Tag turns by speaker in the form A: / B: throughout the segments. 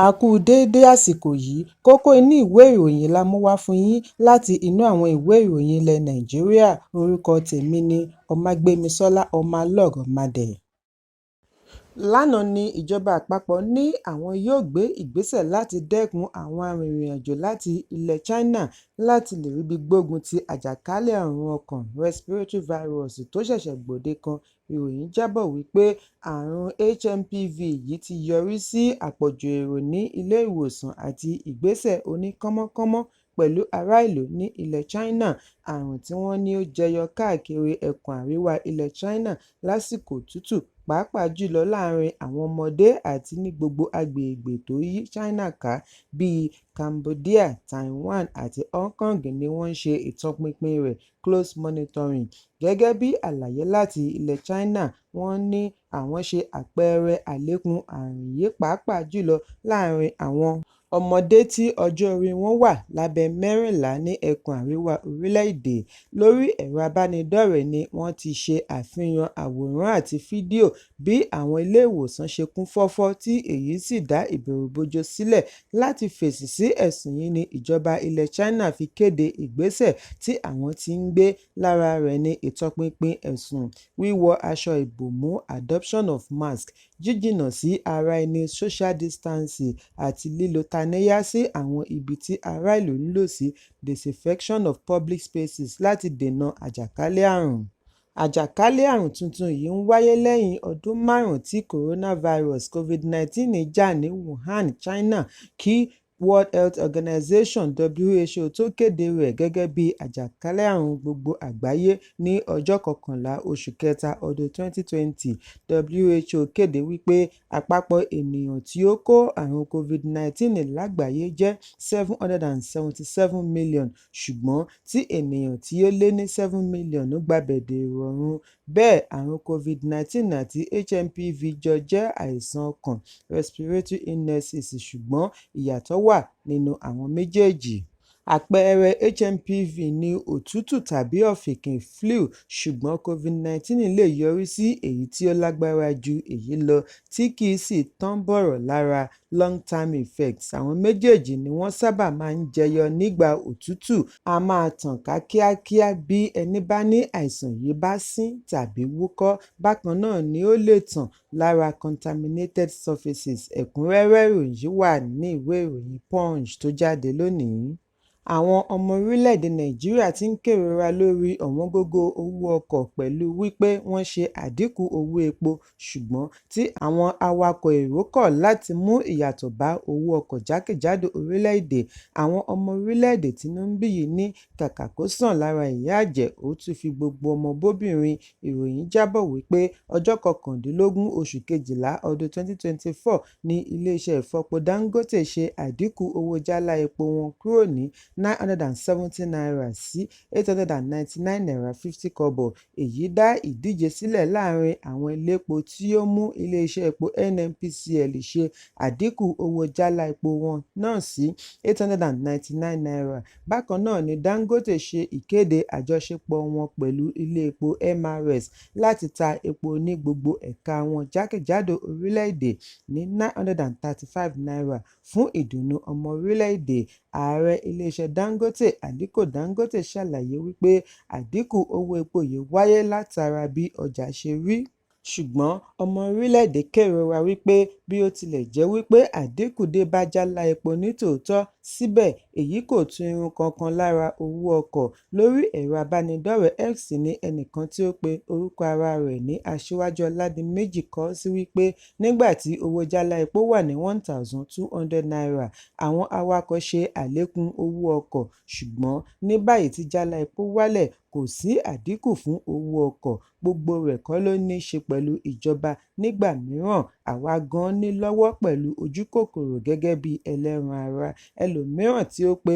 A: A kú déédé àsìkò yìí. Kókó inú ìwé ìròyìn la mú wá fún yín láti inú àwọn ìwé ìròyìn ilẹ̀ Nàìjíríà. Orúkọ tèmi ni Ọmágbémisọ́lá Ọmọlọ́rọ̀madẹ̀. Lánàá ní ìjọba àpapọ̀ ní àwọn yóò gbé ìgbésẹ̀ láti dẹ́kun àwọn arìnrìn-àjò láti ilẹ̀ China láti lè ríbi gbógun ti àjàkálẹ̀ àrùn ọkàn respiratory virus tó ṣẹ̀ṣẹ̀ gbòde kan. Ìròyìn jábọ̀ wípé àrùn HMPV yìí ti yọrí sí àpọ̀jù èrò ní ilé ìwòsàn àti ìgbésẹ̀ oníkánmọ́kánmọ́ pẹ̀lú ará ìlú ní ilẹ̀ China. Àrùn tí wọ́n ní ó jẹyọ káàkiri ẹkùn àríwá ilẹ̀ China lásìkò òtútù, pàápàá jùlọ láàrin àwọn ọmọdé, àti ní gbogbo agbègbè tó yí China ká bíi Cambodia, Taiwan àti Hong Kong ni wọ́n ń ṣe ìtọpinpin rẹ̀ close monitoring. Gẹ́gẹ́ bí àlàyé láti ilẹ̀ China, wọ́n ní àwọn ṣe àpẹẹrẹ àlékún àrùn yìí, pàápàá jùlọ láàrin àwọn ọmọdé tí ọjọ́ orí wọn wà lábẹ́ 14 ní ẹkùn àríwá orílẹ̀-èdè. Lórí ẹ̀rọ abánidọ́rẹ̀ẹ́ ni wọ́n ti ṣe àfihàn àwòrán àti fídíò bí àwọn ilé ìwòsàn ṣe kún fọ́fọ́, tí èyí sì dá ìbẹ̀rùbojo sílẹ̀. Láti fèsì sí ẹ̀sùn yìí ní ìjọba ilẹ̀ China fi kéde ìgbésẹ̀ tí àwọn ti ń gbé. Lára rẹ̀ ní ìtọpinpin ẹ̀sùn, wíwọ aṣọ ìbomú adoption of mask, jíjìnnà sí ara ẹni social distancing àti lílo taníyá sí àwọn ibi tí ará ìlú ń lò sí disinfection of public spaces láti dènà àjàkálẹ̀ àrùn. Àjàkálẹ̀ àrùn tuntun yìí ń wáyé lẹ́yìn ọdún 5 tí coronavirus COVID-19 jà ní Wuhan, China, kí World Health Organization WHO tó kéde rẹ̀ gẹ́gẹ́ bí àjàkálẹ̀ àrùn gbogbo àgbáyé ní ọjọ́ 11 oṣù kẹta ọdún 2020. WHO kéde wípé àpapọ̀ ènìyàn tí ó kó àrùn COVID-19 lágbàáyé jẹ́ 777 million, ṣùgbọ́n tí ènìyàn tí ó lé ní 7 million gbabẹ̀ dèrò ọ̀run. Bẹ́ẹ̀ àrùn COVID-19 àti HMPV jọ jẹ́ àìsàn ọkàn respiratory illnesses, ṣùgbọ́n ìyàtọ̀ wà nínú àwọn méjèèjì. Àpẹẹrẹ HMPV ní òtútù tàbí ọ̀fìnkìn flu, ṣùgbọ́n COVID-19 lè yọrí sí èyí tí ó lágbára ju èyí lọ tí kìí sì tán bọ̀rọ̀ lára long term effects. Àwọn méjèèjì ni wọ́n sábà máa ń jẹyọ nígbà òtútù. A máa tàn ká kíákíá bí ẹni bá ní àìsàn yìí bá sín tàbí wúkọ́. Bákan náà ni ó lè tàn lára contaminated surfaces. Ẹ̀kúnrẹ́rẹ́ ìròyìn yìí wà ní ìwé ìròyìn Punch tó jáde lónìí. Àwọn ọmọ orílẹ̀-èdè Nàìjíríà ti ń kérora lórí ọ̀wọ́ngógó owó ọkọ̀ pẹ̀lú wípé wọ́n ṣe àdínkù owó epo, ṣùgbọ́n tí àwọn awakọ̀ èrò kọ̀ láti mú ìyàtọ̀ bá owó ọkọ̀ jákèjádò orílẹ̀-èdè. Àwọn ọmọ orílẹ̀-èdè tínú ń bí yìí ní kàkà kó sàn lára ìyá àjẹ́, ó tún fi gbogbo ọmọ bóbìnrin. Ìròyìn jábọ̀ wípé ọjọ́ 19 oṣù kejìlá ọdún 2024 ní iléeṣẹ́ ìfọpo Dangote ṣe àdínkù owó jálá epo wọn kúrò ní ₦970 sí ₦899.50. Èyí dá ìdíje sílẹ̀ láàrin àwọn iléepo, tí ó mú iléeṣẹ́ epo NNPCL ṣe àdínkù owó jálá epo wọn náà sí ₦899. Bákan náà ni Dangote ṣe ìkéde àjọṣepọ̀ wọn pẹ̀lú ilé epo MRS láti ta epo ní gbogbo ẹ̀ka wọn jákèjádò orílẹ̀-èdè ní ₦935 fún ìdùnnú ọmọ orílẹ̀-èdè. Ààrẹ iléeṣẹ́ Dangote, Aliko Dangote, ṣàlàyé wípé àdínkù owó epo yìí wáyé látara bí ọjà ṣe rí. Ṣùgbọ́n ọmọ orílẹ̀-èdè kérora wípé bí ó tilẹ̀ jẹ́ wípé àdínkù dé bá jálá epo ní tòótọ́, síbẹ̀ èyí kò tu irun kankan lára owó ọkọ̀. Lórí ẹ̀rọ abánidọ́rẹ̀ẹ́ X ní ẹnìkan tí ó pe orúkọ ara rẹ̀ ní Aṣíwájú Ọládìméjì kọ sí wípé nígbà tí owó jálá epo wà ní ₦1,200, àwọn awakọ̀ ṣe àlékún owó ọkọ̀, ṣùgbọ́n ní báyìí tí jálá epo wálẹ̀, kò sí àdínkù fún owó ọkọ̀. Gbogbo rẹ̀ kọ́ ló ní í ṣe pẹ̀lú ìjọba, nígbà mìíràn àwa gan-an ní lọ́wọ́ pẹ̀lú ojúkòkòrò gẹ́gẹ́ bí ẹlẹ́ran ara. Ẹlòmíràn tí ó pe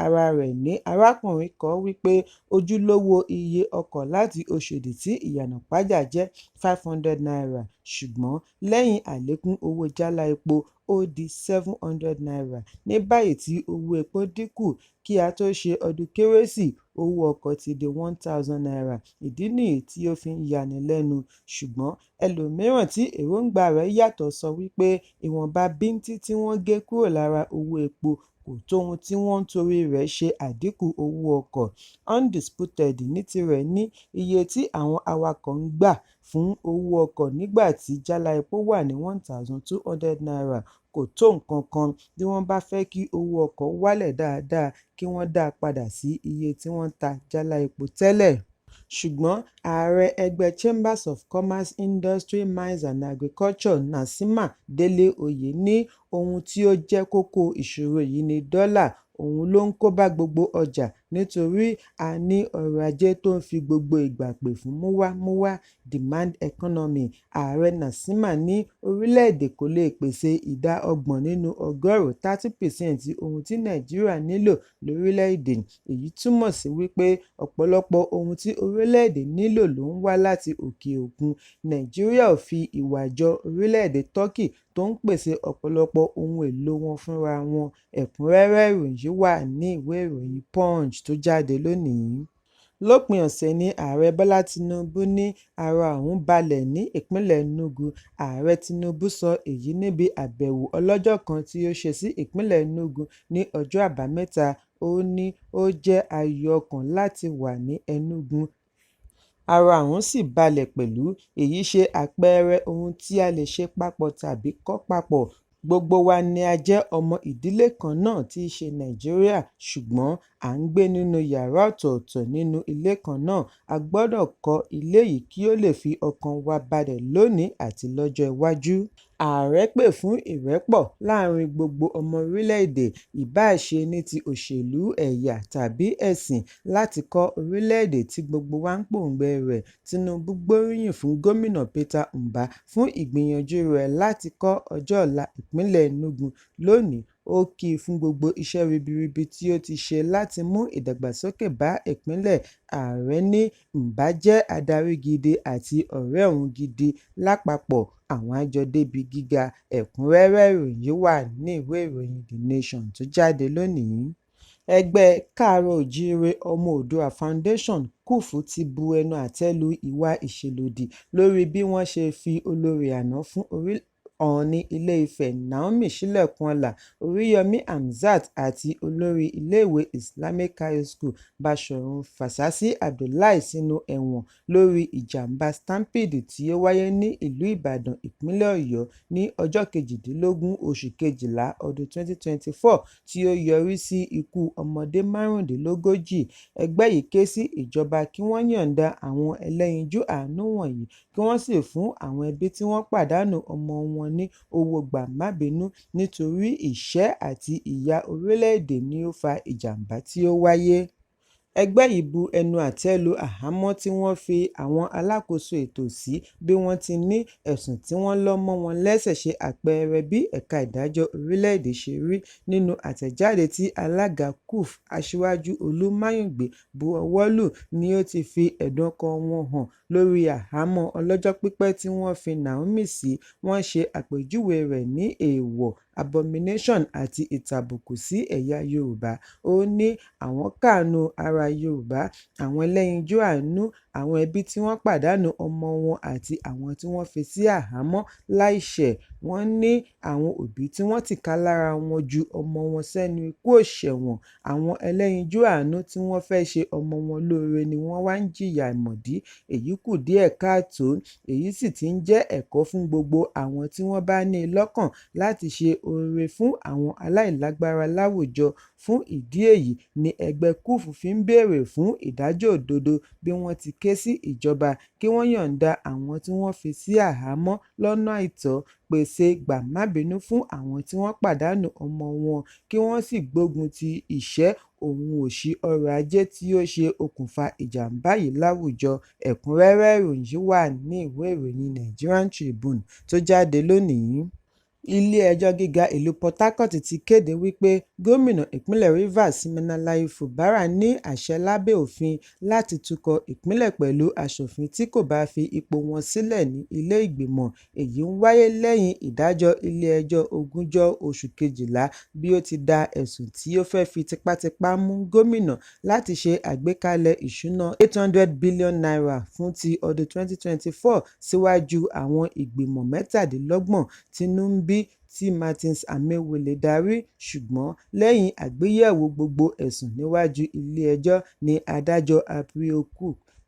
A: ara rẹ̀ ní arákùnrin kọ wípé ojúlówó iye ọkọ̀ láti Oṣòdì sí Ìyànà Ìpájà jẹ́ ₦500, ṣùgbọ́n lẹ́yìn àlékún owó jálá epo, ó di ₦700. Ní báyìí tí owó epo dínkù, kí á tó ṣe ọdún Kérésì, owó ọkọ̀ ti di ₦1,000. Ìdí nìyí tí ó fi ń yani lẹ́nu. Ṣùgbọ́n ẹlòmíràn tí èròńgbà rẹ̀ yàtọ̀ sọ wípé ìwọ̀nba bíntín tí wọ́n gé kúrò lára owó epo kò tó ohun tí wọ́n ń torí rẹ̀ ṣe àdínkù owó ọkọ̀. Undisputed ní tirẹ̀ ní iye tí àwọn awakọ̀ ń gbà fún owó ọkọ̀ nígbà tí jálá epo wà ní ₦1,200 kò tó nǹkan kan. Bí wọ́n bá fẹ́ kí owó ọkọ̀ wálẹ̀ dáadáa, kí wọ́n dá a padà sí iye tí wọ́n ń ta jálá epo tẹ́lẹ̀. Ṣùgbọ́n ààrẹ ẹgbẹ́ Chambers of Commerce, Industry, Mines and Agriculture (NACCIMA) Délé Oyè ní ohun tí ó jẹ́ kókó ìṣòro yìí ni dọ́là, òun ló ń kóbá gbogbo ọjà nítorí a ní ọrọ̀ ajé tó ń fi gbogbo ìgbà pè fún múwámúwá (demand economy). Ààrẹ NACCIMA ní orílẹ̀-èdè kò lè pèsè ìdá 30 nínú ọgọ́rùn-ún (30%) ohun tí Nàìjíríà nílò lórílẹ̀-èdè. Èyí túmọ̀ sí wípé ọ̀pọ̀lọpọ̀ ohun tí orílẹ̀-èdè nílò ló ń wá láti òkè òkun. Nàìjíríà ò fi ìwà jọ orílẹ̀-èdè Turkey tó ń pèsè ọ̀pọ̀lọpọ̀ ohun èlò wọn fúnra wọn. Ẹ̀kúnrẹ́rẹ́ ìròyìn yìí wà ní ìwé ìròyìn Punch tó jáde lónìí. Lópin ọ̀sẹ̀ ní Ààrẹ Bọ́lá Tinubu ní ara òun balẹ̀ ní ìpínlẹ̀ Enugu. Ààrẹ Tinubu sọ èyí níbi àbẹ̀wò ọlọ́jọ́ kan tí ó ṣe sí ìpínlẹ̀ Enugu ní ọjọ́ Àbámẹ́ta. Ó ní ó jẹ́ ayọ̀ ọkàn láti wà ní Enugu, ara òun sì balẹ̀ pẹ̀lú. Èyí ṣe àpẹẹrẹ ohun tí a lè ṣe papọ̀ tàbí kọ́ papọ̀. Gbogbo wa ni a jẹ́ ọmọ ìdílé kan náà tí í ṣe Nàìjíríà, ṣùgbọ́n à ń gbé nínú yàrá ọ̀tọ̀ọ̀tọ̀ nínú ilé kan náà. A gbọ́dọ̀ kọ́ ilé yìí kí ó lè fi ọkàn wa balẹ̀ lónìí àti lọ́jọ́ iwájú. Ààrẹ pè fún ìrẹ́pọ̀ láàárín gbogbo ọmọ orílẹ̀-èdè, ìbáà ṣe ní ti òṣèlú, ẹ̀yà tàbí ẹ̀sìn, láti kọ́ orílẹ̀-èdè tí gbogbo wa ń pòǹgbẹ rẹ̀. Tinubu gbóríyìn fún Gómìnà Peter Mbah fún ìgbìyànjú rẹ̀ láti kọ́ ọjọ́ ọ̀la ìpínlẹ̀ Enugu lónìí. Ó kì í fún gbogbo iṣẹ́ ribiribi tí ó ti ṣe láti mú ìdàgbàsókè bá ìpínlẹ̀. Ààrẹ ní Mbah jẹ́ adarí gidi àti ọ̀rẹ́ òun gidi, lápapọ̀ àwọn á jọ débi gíga. Ẹ̀kúnrẹ́rẹ́ ìròyìn yìí wà ní ìwé ìròyìn The Nation tó jáde lónìí. Ẹgbẹ́ Káàárọ̀-o-ò-jíire Ọmọ Oòduà Foundation (KUF) ti bu ẹnu àtẹ́ lu ìwà ìṣelódì lórí bí wọ́n ṣe fi olórí àná fún Ọọ̀ni Ilé-Ifẹ̀ Naomi Ṣílẹ̀kùnọlá Oríyọmí Hamzat àti olórí iléèwé Islamic High School, Baṣọ̀run Fàsásí Abdullahi sínú ẹ̀wọ̀n lórí ìjàm̀bá Stampede tí ó wáyé ní ìlú Ìbàdàn, ìpínlẹ̀ Ọ̀yọ́ ní ọjọ́ 18 oṣù kejìlá ọdún 2024 tí ó yọrí sí ikú ọmọdé 35. Ẹgbẹ́ yìí ké sí ìjọba kí wọ́n yọ̀ǹda àwọn ẹlẹ́yinjú àánú wọ̀nyí kí wọ́n sì fún àwọn ẹbí tí wọ́n pàdánù ọmọ wọn ní owó gbà-má-bínú nítorí ìṣẹ́ àti ìyà orílẹ̀-èdè ni ó fa ìjàm̀bá tí ó wáyé. Ẹgbẹ́ yìí bu ẹnu àtẹ́ lu àhámọ́ tí wọ́n fi àwọn alákòóso ètò sí bí wọ́n ti ní ẹ̀sùn tí wọ́n lọ́ mọ́ wọn lẹ́sẹ̀ ṣe àpẹẹrẹ bí ẹ̀ka ìdájọ́ orílẹ̀-èdè ṣe rí. Nínú àtẹ̀jáde tí alága CUF, Aṣíwájú Olú Máyìngbé bu ọwọ́ lù ni ó ti fi ẹ̀dùn ọkàn wọn hàn lórí àhámọ́ ọlọ́jọ́ pípẹ́ tí wọ́n fi Naomi sí. Wọ́n ṣe àpèjúwe rẹ̀ ní èèwọ̀ (abomination) àti ìtàbùkù sí ẹ̀yà Yorùbá. Ó ní àwọn káàánú ará Yorùbá, àwọn ẹlẹ́yinjú àánú, àwọn ẹbí tí wọ́n pàdánù ọmọ wọn àti àwọn tí wọ́n fi sí àhámọ́ láìṣẹ̀. Wọ́n ní àwọn òbí tí wọ́n tìkálára wọn ju ọmọ wọn sẹ́nu ikú ò ṣẹ̀wọ̀n, àwọn ẹlẹ́yinjú àánú tí wọ́n fẹ́ ṣe ọmọ wọn lóore ni wọ́n wá ń jìyà àìmọ̀dí. Èyí kù díẹ̀ káàtó, èyí sì ti ń jẹ́ ẹ̀kọ́ fún gbogbo àwọn tí wọ́n bá ní i lọ́kàn láti ṣe oore fún àwọn aláìlágbára láwùjọ. Fún ìdí èyí ni ẹgbẹ́ CUF fi ń béèrè fún ìdájọ́ òdodo bí wọ́n ti ké sí ìjọba kí wọ́n yọ̀ǹda àwọn tí wọ́n fi sí àhámọ́ lọ́nà àìtọ́, pèsè gbà-má-bínú fún àwọn tí wọ́n pàdánù ọmọ wọn kí wọ́n sì gbógun ti ìṣẹ́ òun òṣì ọrọ̀ ajé tí ó ṣe okùnfà ìjàm̀bá yìí láwùjọ. Ẹ̀kúnrẹ́rẹ́ ìròyìn yìí wà ní ìwé ìròyìn Nigerian Tribune tó jáde lónìí. Ilé-ẹjọ́ Gíga ìlú Port Harcourt ti kéde wípé gómìnà ìpínlẹ̀ Rivers Siminalayi Fubara ní àṣẹ lábẹ́ òfin láti tukọ̀ ìpínlẹ̀ pẹ̀lú aṣòfin tí kò bá fi ipò wọn sílẹ̀ ní ilé ìgbìmọ̀. Èyí ń wáyé lẹ́yìn ìdájọ́ ilé-ẹjọ́ ogúnjọ́ oṣù Kejìlá bí ó ti da ẹ̀sùn tí ó fẹ́ fi tipátipá mú gómìnà láti ṣe àgbékalẹ̀ ìṣúná ₦800 billion fún ti ọdún 2024 síwájú àwọn ìgbìmọ̀ 27 tínú ń bí tí Martins Amaewhule darí, ṣùgbọ́n lẹ́yìn àgbéyẹ̀wò gbogbo ẹ̀sùn níwájú ilé-ẹjọ́ ní Adájọ́ April Odhk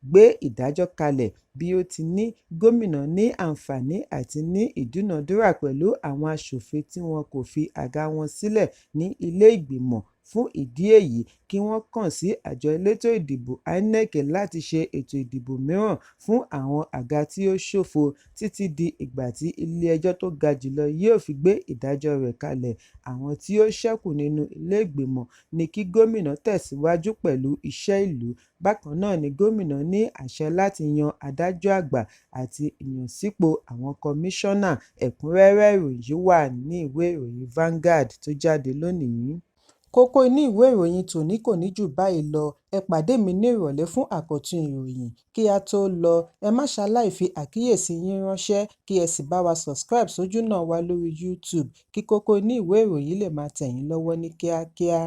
A: gbé ìdájọ́ kalẹ̀ bí ó ti ní gómìnà ní àǹfààní àti ní ìdúnàádúrà pẹ̀lú àwọn aṣòfin tí wọn kò fi àga wọn sílẹ̀ ní ilé ìgbìmọ̀, fún ìdí èyí kí wọ́n kàn sí àjọ elétò ìdìbò INEC láti ṣe ètò ìdìbò mìíràn fún àwọn àga tí ó ṣófo títí di ìgbà tí ilé-ẹjọ́ tó ga jùlọ yóò fi gbé ìdájọ́ rẹ̀ kalẹ̀. Àwọn tí ó ṣẹ́kù nínú ilé ìgbìmọ̀ ní kí gómìnà tẹ̀síwájú pẹ̀lú iṣẹ́ ìlú. Bákan náà ni gómìnà ní àṣẹ láti yan adájọ́ àgbà àti ìyànsípò àwọn kọmíṣánná. Ẹ̀kúnrẹ́rẹ́ ìròyìn yìí wà ní ìwé ìròyìn Vanguard tó jáde lónìí. Kókó inú ìwé ìròyìn tòní kò ní jù báyìí lọ. Ẹ pàdé mi ní ìrọ̀lẹ́ fún àkọ́tún ìròyìn. Kí á tó lọ, ẹ má ṣaláì fi àkíyèsí yín ránṣẹ́ kí ẹ sì bá wa subscribe sójúnà wa lórí YouTube kí kókó inú ìwé ìròyìn lè máa tẹ̀ yín lọ́wọ́ ní kíákíá.